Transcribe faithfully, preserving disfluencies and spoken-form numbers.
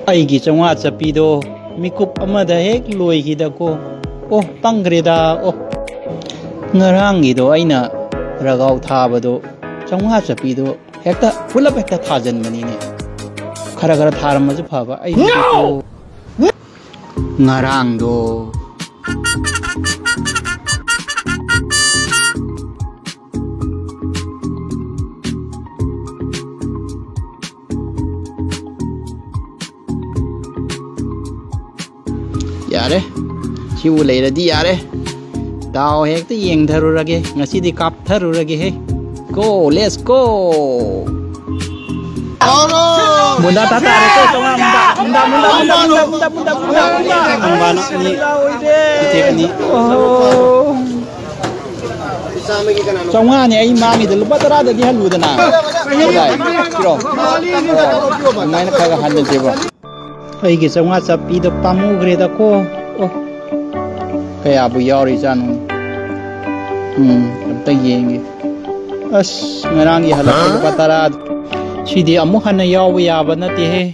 ꯑꯩꯒꯤ ꯆꯥꯝꯃꯉꯥ ꯆꯠꯄꯤꯗꯣ ꯃꯤꯀꯨꯞ ꯑꯃꯗ ꯍꯦꯛ ꯂꯣꯏꯈꯤꯗꯀꯣ꯫ ꯑꯣ, ꯄꯪꯈ꯭ꯔꯦꯗ꯫ ꯑꯣ, ꯉꯔꯥꯡꯒꯤꯗꯣ ꯑꯩꯅ ꯔꯒꯥꯎ ꯊꯥꯕꯗꯣ ꯆꯥꯝꯃꯉꯥ ꯆꯠꯄꯤꯗꯣ ꯍꯦꯛꯇ ꯄꯨꯂꯞ ꯍꯦꯛꯇ ꯊꯥꯖꯤꯟꯕꯅꯤꯅꯦ꯫ ꯈꯔ ꯈꯔ ꯊꯥꯔꯝꯃꯁꯨ ꯐꯕ꯫ ꯑꯩ ꯉꯔꯥꯡꯗꯣ꯫ ꯌꯥꯔꯦ, ꯁꯤꯕꯨ ꯂꯩꯔꯗꯤ ꯌꯥꯔꯦ꯫ ꯗꯥꯎ ꯍꯦꯛꯇ ꯌꯦꯡꯊꯔꯨꯔꯒꯦ, ꯉꯁꯤꯗꯤ ꯀꯥꯞꯊꯔꯨꯔꯒꯦꯍꯦ꯫ Go, let's go! ꯃꯨꯟꯗꯥ ꯇꯥ ꯇꯥꯔꯦ, ꯀꯣ, ꯆꯥꯝꯃꯉꯥ ꯃꯨꯟꯗꯥ, ꯃꯨꯟꯗꯥ, ꯃꯨꯟꯗꯥ꯫ ꯈꯪꯕꯥꯅ ꯑꯅꯤ, ꯏꯇꯦꯛ ꯑꯅꯤ꯫ ꯆꯥꯝꯃꯉꯥꯅꯤ ꯑꯩ ꯃꯥꯡꯉꯤꯗ, ꯂꯨꯄꯥ ꯇꯔꯥꯗꯒꯤ ꯍꯜꯂꯨꯗꯅ꯫ ꯀꯗꯥꯏ? ꯄꯤꯔꯣ꯫ ꯑꯣ, ꯑꯗꯨꯃꯥꯏꯅ ꯈꯔ ꯈꯔ ꯍꯟꯅꯁꯦꯕ꯫ ꯑꯩꯒꯤ ꯆꯥꯝꯃꯉꯥ ꯆꯠꯄꯤꯗꯣ ꯄꯥꯝꯃꯨꯈ꯭ꯔꯦꯗꯀꯣ꯫ ꯑꯣ, ꯀꯌꯥꯕꯨ ꯌꯥꯎꯔꯤꯖꯥꯠꯅꯣ? ꯎꯝ, ꯑꯝꯇ ꯌꯦꯡꯒꯦ꯫ ꯑꯁ, ꯉꯔꯥꯡꯒꯤ ꯍꯜꯂꯛꯄ ꯂꯨꯄꯥ ꯇꯔꯥ꯫ ꯁꯤꯗꯤ ꯑꯃꯨꯛ ꯍꯟꯅ ꯌꯥꯎꯕ ꯌꯥꯕ ꯅꯠꯇꯦꯍꯦ꯫